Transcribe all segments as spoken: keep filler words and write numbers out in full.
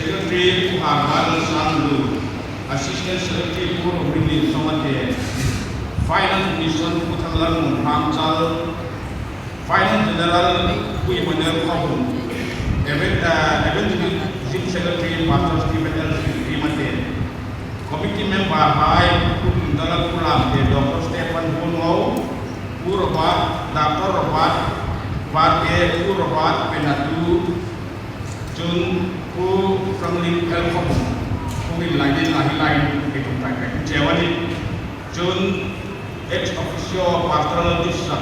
Secretary Pu Harmar Lalsanglu, Assistant Secretary Pu Romili Somate, Finance Mission Pu Thanglal Munhramchal, Finance General Pu Emmanuel Khawbung, Evan-, uh, Evangelism Secretary Pastor Stephen L Fimate, Committee Member hai Pu Kumdala Pu Lamte, Doctor Stephen Hungo, Pu Robert, Doctor Robert Varte, Pu Robert Penatu, chun Pu Franklin L Khawbung, Pu Min Lai Din Lai Lai, Pu Tum Tai Pai, Pu Chewani, chun ex officio Pastor Lisa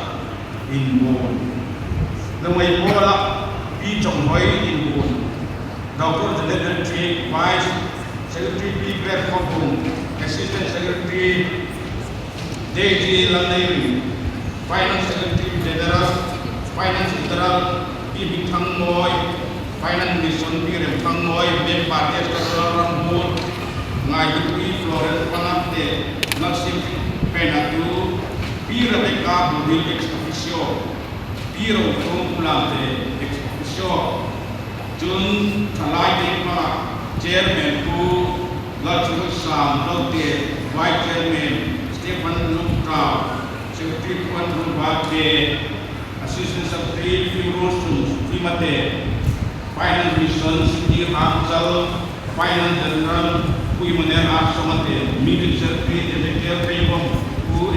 Inbun. Nungei Paula Pi Chonghoi Inbun. Doctor Janet L Chief, Vice Secretary Pi Greg Khawbung, Assistant Secretary Daisy Lalneiring, Finance Secretary General, Finance General Pi Hmingthangmawi, Finance Mission Pi Remthangmawi, Member Esther Lalramhun, Ngaihut Pi Florence Panakte, Nalsim Penatu, Pi Rebecca Buhil ex officio, Pi Rothum Lamte ex officio, chun thalai ding pa Chairman Pu Lalchhungsan Lote, Vice Chairman Stephen Lungtau, Secretary Puan Rubate, Assistant Secretary Pi Rosum Fimate, Finance Mission Siti Hangchal, Finance General Pu Emmanuel R Somate, Meeting Secretary Ezekiel Peibom, Pu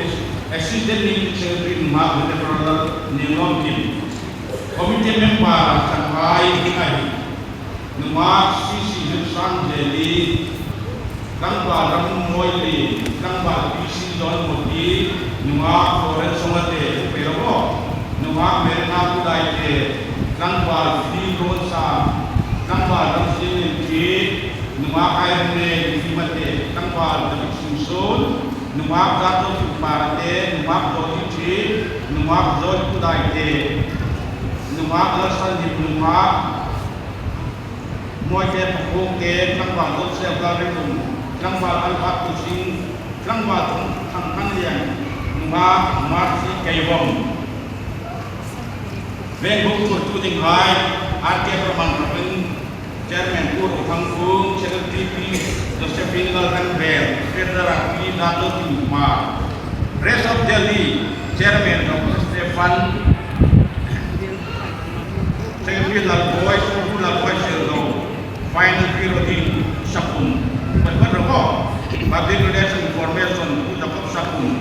Assistant Meeting Secretary Nungak Venerable Nilom Kim. Committee Member Thanghai Hingai, Nungak C C Zipsang Jeli, Tlangval Rammawi Li, Tlangval P C John Moti, Nungak Florence Somate, Pu Peirabo, Nungak Merina Kudaite, Tlangval Philip Ronsa, Tlangval Ramsin Limthi, Nungak Irene Limthi Mate, Tlangval David Singson, Nungak Zato Pumparate, Nungak Jodi Thi, Nungak Joy Kudaite, Nungak Lalsan Hip, Nungak Moite Pakungte, Tlangval Joseph Lalrikum, Tlangval Albert Kusing, Tlangval Thang Thang Lian, Nungak Marsi Keivom. Veng bung tur tu ding hai, R K Praman Rabin, Chairman Pu Rothang Kung, Secretary Pi Josephine Lalrang Bel, Treasurer Pi Dato Tingma. Rest of Delhi, Chairman Doctor Stefan, Secretary Lalboi, Pu Lalboi Selo, Finance Pi Rodin Sakum, Pu Pat Pat Roko, Public Relation Information Pu Jacob Sakum,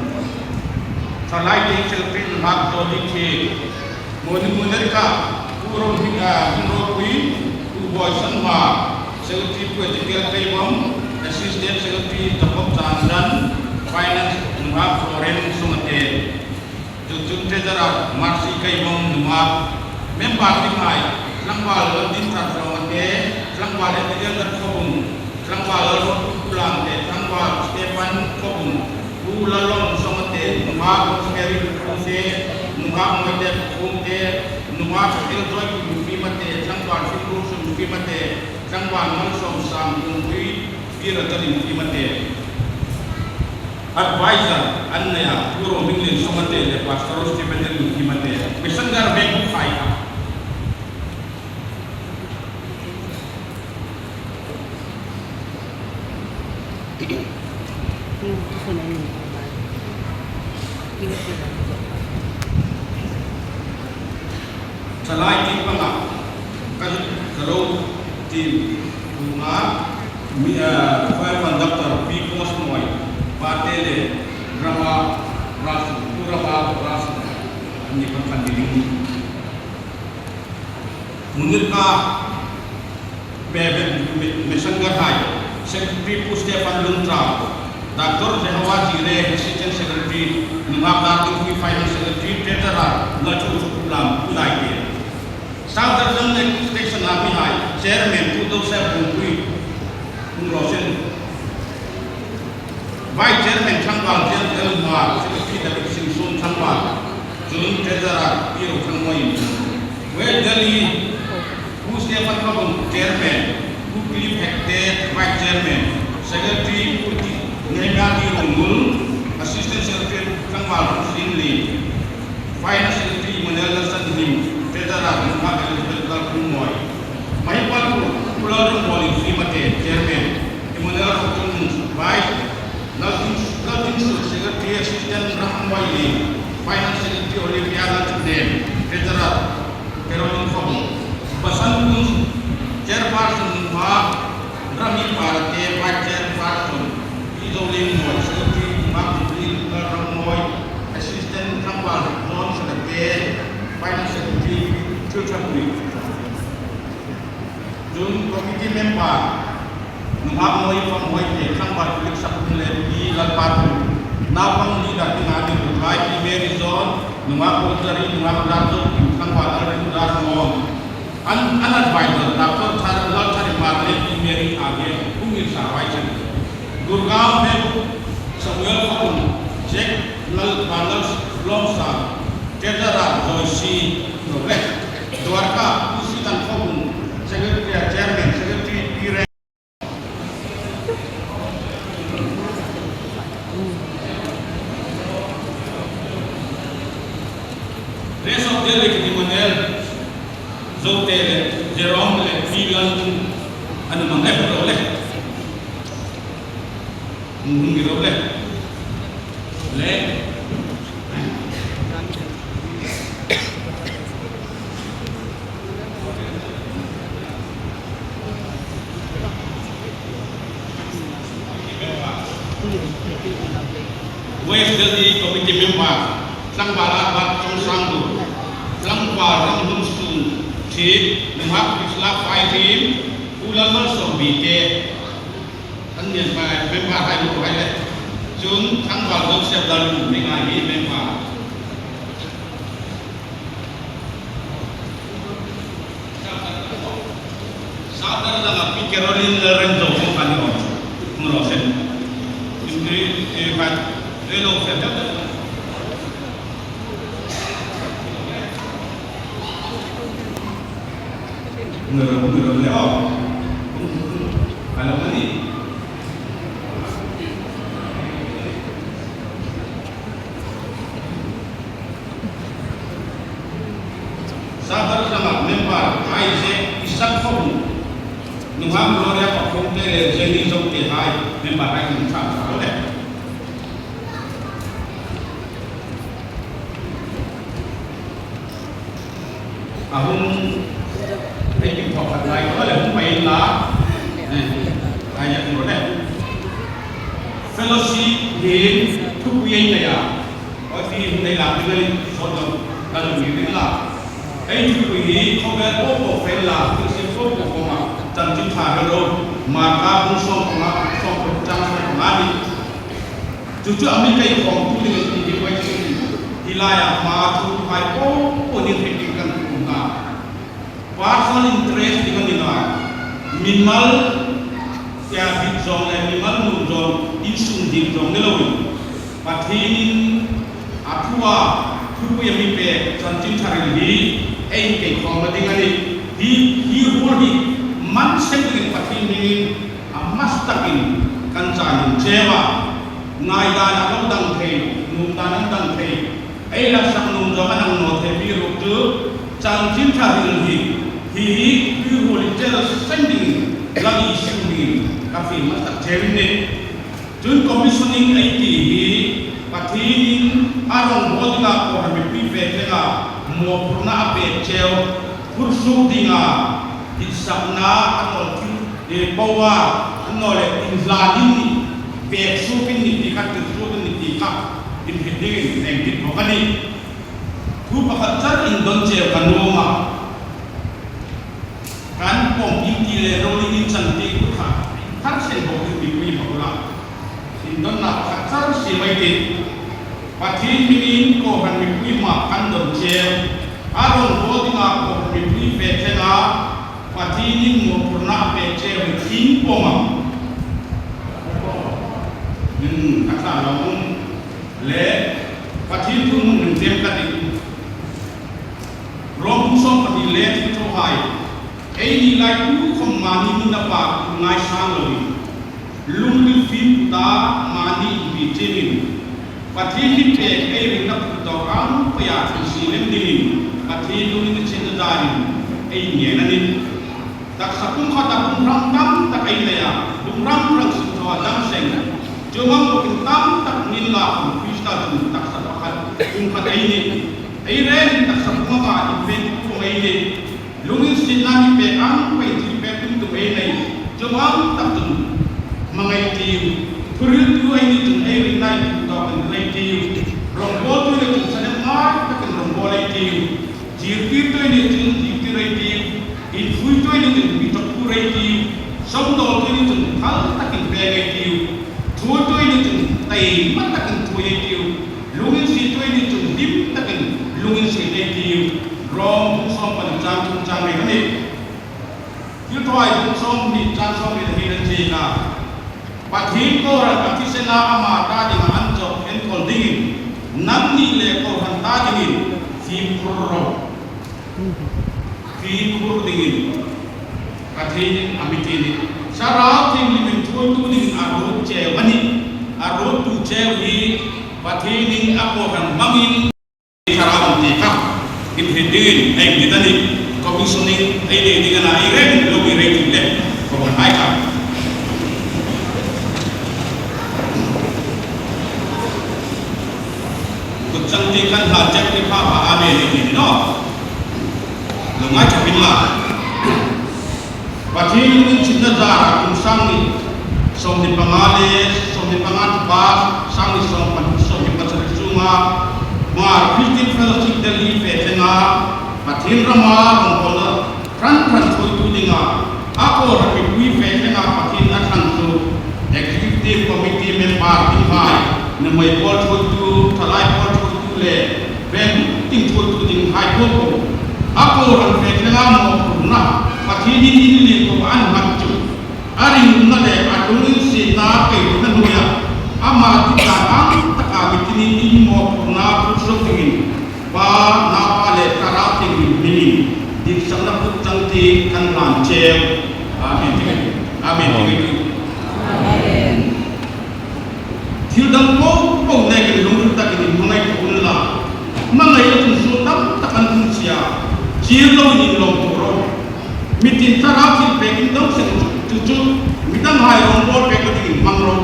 Salai Ding Secretary Mark Dodi Thik, Moni Munerka, Pu Rom Hing, ah, Hing Ro Pui, Pu Boi Sangma, Secretary Pu Ezekiel Peibom, Assistant Secretary Jacob Chandan, Finance Mark Florence Sungate. Chu chun Treasurer Marsi Keivom Nungak, Member ding hai, Tlangval Laltinthar Hlawngate, Tlangval Ezekiel Lalkhawbung, Tlangval Lalrothup Lamte, Tlangval Stephen Khawbung, Pu Lalong Songate, Nungak Rosemary Khawbungte, Nungak Moite Khawbungte, Nungak Ezekiel Joy Khawbung Fimate, Tlangval Simru Sum Fimate, Tlangval Malsawm Sangkungpui, Pi Ratalin Fimate. Advisor an nei a, Pu Rominglen Songate le Pastor Stephen Lalin Fimate. Messenger bek buk khai a. Salai ti panga, kan salo ti tunga, mi, ah, fire conductor, Pi Kosnoi, Patele, Rama Rasu, Rama Rasu, ani kan kan ding. Munir ka, Be, be, be, Messenger hai, Secretary Pu Stephen Lungtrau, Doctor Jehovah Jireh, Assistant Secretary, Nungak Darlingpui, Finance Secretary, Treasurer, Lalchhungsan Lam, Kudaite. Southern Zone Station a mi hai, Chairman Pu Joseph Bungpui, Pu Rosen. Vice Chairman Tlangval James L Hmar, Secretary David Singson Tlangval, Joint Treasurer Pi Rothangmoi. West Delhi, Pu Stephen Khawbung Chairman, Pu Philip Hekte Vice Chairman, Secretary Pu T, Nehemiah T Rongul, Assistant Secretary Tlangval Sinli. Finance Secretary Emmanuel Lalsanhim, Treasurer Nungak Elizabeth Lalkhumoi. Mahipal Pu, Pu Lalrungbol Infi Chun committee member, nunghak noi fang hoi te, tlangval Felix Sakhuong le Pi Lalpathu, naupang leader ding a ni Ruolhai Pi Mary John, nunghak Rosary, nunghak Lalzo, tlangval Lalrin Lalmon. An, an advisor, Doctor Thar, Lalthar Rimar le Pi Mary Age, hung insa vai chen. Gurgaon Mehboob, Samuel Khawhun, Jack Lal, Lal Lawmsa, Treasurer Joyce Roble, Dwarka, Pu Sitan Khawhun, Secretary, Chairman, Secretary Pi Reng. Rest of the week ni Manuel, Zote le, Jerome le, Pi Lal, anu mang le, Roble. Hung mi Roble. Le. West Delhi Committee Member, Tlangvala Bat Chong Sang Du, Tlangvala Ram Hun Sung Thip, Nunghak Bisla Fai Thim, Pu Lalmal Sawm Bi te. An nia pa member hai lo hai le. Chun Tlangval Joseph Lalung mi ngai hi member. Sadar langa Pi Caroline Lalremzo ko kan lo. Ngro sen. Imri e pat. Elo sen. Ngro, ngro le o. Kalau ni. Sadar langa member Isaac Isak Khawhun, nunghak Gloria Pakhong te le Jenny Zote hai member hai hung ṭha ṭha le. A hung ei kim thawk khat lai ko le hung pai la. Eh, ai ya ko le. Fellowship hi thupui ei nei a. Oi, ti hun nei la, ti nei, sawt lo, ka lo mi ring la. Ei thupui hi khawvel po po fel la, thil sim po po khawma, chanchin ṭha hre ro, Marka bung sawm panga, sawm panga, chang sawm panga ni. Chu chu a mi kei khawm tu ding ti hi pai chu. Hi laia hma thu hai po po ni thei ding kan tum ta. Personal interest ding a ni naw. Mimal tia bit zawng le mimal nuom zawng, insum ding zawng ni loin, Pathienin a thu a, thupui a mi pek, chanchin ṭha hril hi ei kei khawm ding a nih. Hi, hi ruol hi man sem dingin Pathien hmingin a hmasa takin kan chanchin cheu a. Ngaidan a lo dang thei, nuom dan a dang thei. Ei la sak nuom zawng a dang naw thei mi ruok chu, chanchin ṭha hril hi, hi hi, hi ruol hi chel sem dingin, la i sim dingin, ka fiel hmasa tak cheu a nih. Chun commissioning ei ti hi, Pathienin a rawngbawl dinga kohran mipui fe thlenga mawphurna a pek cheu, phur suok dinga, ditsakna a nawl thil, e, power, a nawl le inhlanin ni, pek suokin ni ti kha, tir suokin ni ti kha, inhriet dingin ei dit bawk a nih. Thu pakhat char indon cheu ka nuom a. Kan pawm in ti le ro ni in chan ti kut kha. Thar sen bawk ding mi pui bawk la. Indonna pakhat char si mai ti. Pathien hmingin kohran mipui hmaa kan don cheu. A rawngbawl dinga kohran mipui fe thlenga Pathienin mawphurna a pek cheu hi in pawm am? Hmm, ka tla lo um. Le, Pathien thu hmun hming chem ka tih. Rom bung sawm pahni le thil tho hai. Eini lai tukhawm mani nina pa ngaisang loin, lungril fimkhur ta mani inbi chiemin, Pathien mi pek ei ringna phur tawk ang peia thil sie lem dingin, Pathien lungril sietna darin ei ngen a nih. Taksa pumkhata bung hrang tam tak ei nei a, bung hrang hrang suk thawa dam seng. Chuong ang bawkin tam tak nina khawm Krista chun taksa pakhat, pumkhat ei nih. Ei reng taksa pumkhat inpek pum ei nih. Lunginsietna mi pek ang pei thilpek tum tum ei nei. Chuong ang tak chun hmangai tiu. Thuhriltu ei ni chun ei ringna inthung tawkin rei tiu. Rawngbawltu ei ni chun sanem ngai takin rawngbawl ei tiu. Zirtirtu ei ni chun zirtir ei tiu. Infuitu ei ni chun mi ṭawngṭai Ei tiu. Thuoituhai ni chun taima takin thuoi ei tiu. Lunginsiettuhai ni chun hlim takin lunginsiet ei tiu. Rom bung sawm pahni chang thum chang hni a nih. Thilthaw Hai bung sawmhni chang sawmhni hin ei hriet a. Pathien kohran a thisena ama ta dinga an chawk enkawl dingin nangni le kohran ta dingin fimkhur ro. Fimkhur dingin Pathienin a mi ti a nih. Thlarau Thienghlimin thuoitu dingin a ruot cheu a nih. A ruottu cheu hi Pathienin a kohran hmangin thlarau an ti kha. Inhriet dingin ei dit a nih. Commissioning ei nei ding a na, ei rem lo, ei rem le. Kohran hai kha. Kut changtieng kan hlan chek ti pha pha a mi ni ni naw. Lo ngaithlak inla. Pathien lunginsietna zara kum sangni sawmhni panga le sawmhni panga thupha, sangni sawm pahni sawmhni pasari sunga Hmar Christian Fellowship Delhi fe tlenga Pathien rama rawngbawlna hran hran thuoitu dinga a kohran mipui fe tlenga Pathien a thlang chu Executive Committee member dinghai, nuhmei pawl thuoitu, thalai pawl thuoitu le veng tin thuoitu dinghai po po a kohran fe tlenga mawphurna Pathienin in lien po an hmang chu a ringumna le a lunginsietna kei hnuoia ama tisa ang taka mitinin in mawphurna put zo dingin Pa, Naupa le Thlarau Thienghlim hmingin ditsakna kut changtieng kan hlan cheu. Amen. Amen. Amen. Thil dang po po nekin lungril takin hmangai unla. Hmangaina chun suol tam tak an hung sia. Chir loin inlawm thaw ro. Mitin thlarau thilpek indawng seng chu chu midanghai rawngbawlpekna dingin hmang ro.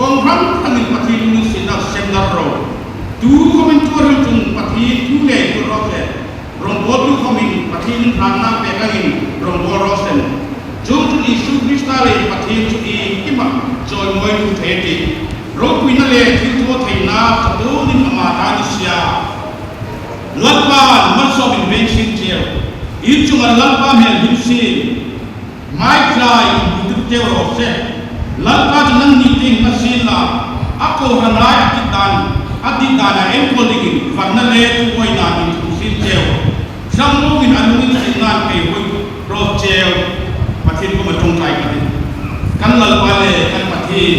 Kawng hrang hrangin Pathien lunginsietna sem dar ro. Tukhawmin tuar hril chun Pathien thu ngei ro le. Rawngbawltu khawmin Pathienin hratna pek angin rawngbawl raw seh. Chuongchun Isu Krista le Pathien chu iengkima chawimawi thei a tih. Ropuina le thilthawtheina chatuonin ama ta ni sia. Lalpan malsawmin veng sien cheu. In chunga Lalpa hmel hlim sien. Hmai tlai inhmu tir cheu raw se. Lalpa chu nangni tieng hma sienla, a kohranhai a dit dan, a dit dana enkawl dingin varna le thungawina min thung sien cheu. Tlangrumin a lunginsietnain kei huoi raw cheu. Pathien kuoma ṭawngṭai ka tih. Kan Lalpa le kan Pathien,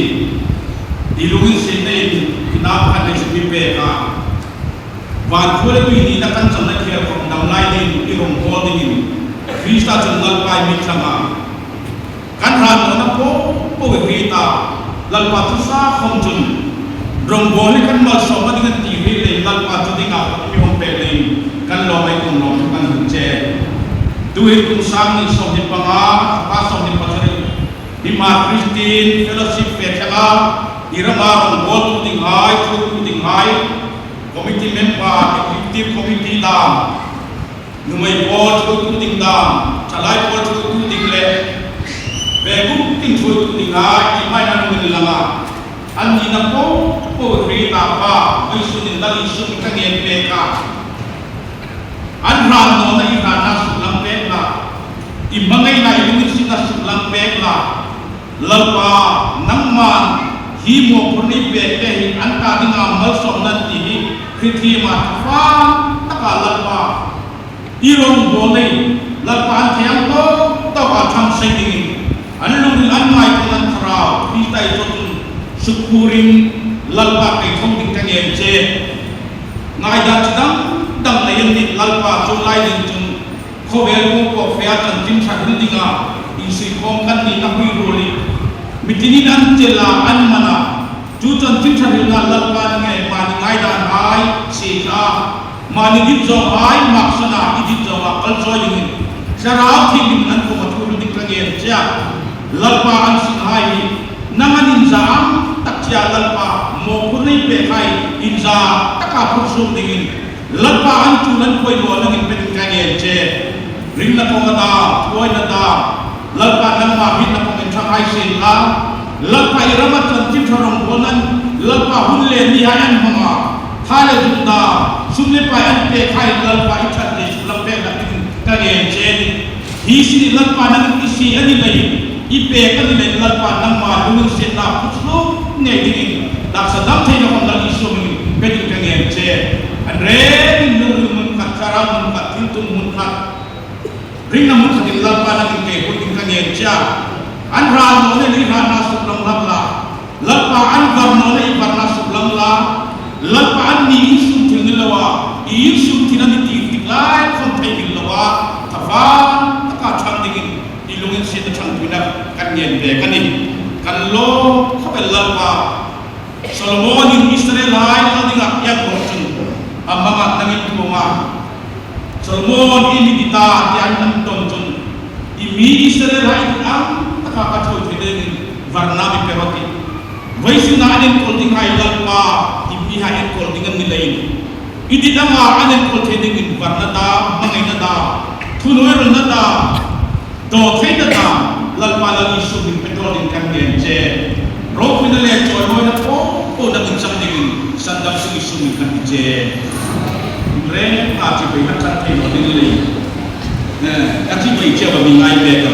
i lunginsietnain i nau khat le chu mi pek a. Van khuo le tui nina kan channa khêl khawm dam lai dingin i rawngbawl dingin Krista chun Lalpa i mi thlang a. Kan hrat nawna po po i hriet a, Lalpa chu sa khawm chun rawngbawl hi kan malsawmna ding a ti hri leiin Lalpa chu dinga mi hawng pek leiin kan lawm ei kuom lawm kan hung che. Tuhin kum sang hni sawmhni panga, pa sawmhni pasari, Hmar Christian Fellowship fe thlanga, i rama rawngbawltu dinghai, thuoitu dinghai, committee member, executive committee dam, nuhmei pawl thuoitu ding dam, thalai pawl thuoitu ding le, veng tin thuoitu dinghai, i hmaina lunginlang a. An nina po po hriet a, Pa, vawisun hin Lal Isu hmingin ka ngen pek a. An hrat nawna i hratna suklang pek la. I hmangaina i lunginsietna suklang pek la. Lalpa, nangman hi mawphurna i pek te hi an ta dinga malsawmna ti hi hriet thiem a, thafan taka Lalpa, i rawngbawl nei, Lalpa, an thei ang tawk tawka tham sei dingin, an lungril, an ngaituo, an thlarau Krista i chawtun sukpurin Lalpa kei thawng ding ka ngen che. Ngaidan chi dang dang nei an nih, Lalpa, chu lai ding chun khawvel po po fea chanchin ṭha hril dinga insui khawm kan nina hui ruol a. Mitinin an chel a, an man a. Chu chanchin ṭha hrilna Lalpa ngei mani ngaidanhai sie a. Mani dit zawnghai maksan a, i dit zawnga kal zawi dingin Thlarau Thienghlimin an kuoma thu hril ding ka ngen che a. Lalpa, an sinhai hi nangin inza ang tak che a, Lalpa, mawphurna i pekhai inza taka phur suk dingin Lalpa, an tul an poimaw nangin pe ding ka ngen che. Ringna khawm a dam, thuoina dam, Lalpa, nangma hrietna khawm en ṭhang hai sien la. Lalpa, i rama chanchin ṭha rawngbawlnain Lalpa, hun le nihai an hmang a, tha le zung dam, sum le pai an pekhai Lalpa, i ṭhat le suklang pek hlak dingin ka ngen che a nih. Hi sin hi Lalpa, nangin i sie a ni leiin I pêk a ni leiin Lalpa nangma lunginsietna put hlum ngei dingin, taksa dam theina khawm Lal Isu hmingin pe dingin ka ngen che. An rengin lungril hmun khat, thlarau hmun khat, thiltum hmun khat, ringna hmun khatin Lalpa nangin kei hung dingin ka ngen che a. An hrat nawna i hratna suklang hlak la, Lalpa an var nawna i varna suklang la, Lalpa anni insum thil ni loa, i insum thil a ni ti tik lai khawm thei ni loa, thavan taka ṭhang dingin i lunginsietna ṭhangpuina kan ngen ve ka nih. Kan lawm khawp el Lalpa. Solomonin Israelhai lal dinga a hung chun, a manga nangin thu a, Solomon, i mi dit a, ti an hang tawn chun, i mi Israelhai dit ang taka ka thaw thei dingin varna mi pe rawh, a ti. Vawisuna an enkawl dinghai Lalpa, i mihai enkawl ding an ni leiin, i dit anga an enkawl thei dingin varna dam, hmangaina dam, thuneirelna dam, dawn theina dam Lalpa Lal Isu hmingin pe tawl dingin kan ngen che. Ropuina le chawimawina po po nangin chang dingin Sandam Singh Isu hmingin kan ti che. Rengin a chibai hang kan thei naw ding leiin, eh, a chibai che a mi ngai pek a.